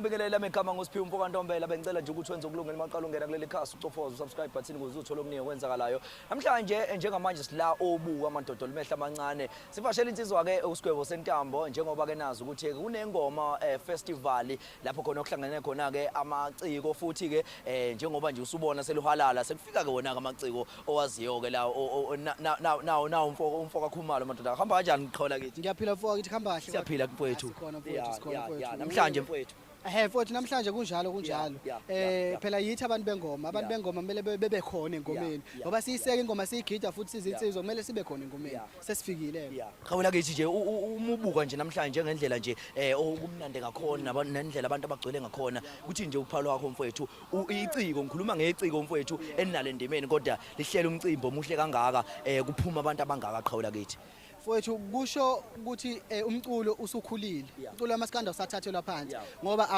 Ngibingelela megama ngoSiphiwe mfoka Ntombela, bengicela nje ukuthi wenze ukulungela maqala ungena kuleli khasi, ucofoza usubscribe button ukuze uthole okuningi okwenzakalayo. Namhlanje njengamanje sila obuka amadoda limehla amancane. Sivashela insizwa ke uSigwebo Sentambo, njengoba ke nazi ukuthi kunengoma festival lapho khona okuhlangene khona ke amaciko, futhi ke njengoba nje usubona seluhalala sekufika ke wona ke amaciko owaziyo ke la nawo nawo umfo kaKhumalo. Madoda, hamba kanjani ngiqhola kithi? Ngiyaphila mfowethu, kithi hamba kahle. Siyaphila mfowethu. Sikhona mfowethu, sikhona mfowethu. Namhlanje mfowethu. Ehe mfowethu, namhlanje kunjalo kunjalo. Phela yithi abantu bengoma, abantu bengoma kumele bebe khona engomeni. Ngoba siyiseka ingoma, siyigida futhi sizinsizwa, kumele sibe khona engomeni. Sesifikile. Qhawula kithi nje uma ubuka nje namhlanje ngendlela nje okumnandi ngakhona nendlela abantu abagcwele ngakhona, kuthi nje uphalo wakho mfowethu, iciko, ngikhuluma ngeciko mfowethu eninalo endimeni, kodwa lihlela umcimbi omuhle kangaka, kuphuma abantu abangaka, qhawula kithi. Mfowethu, kusho ukuthi umculo usukhulile. Umculo wamaskanda usathathelwa phansi ngoba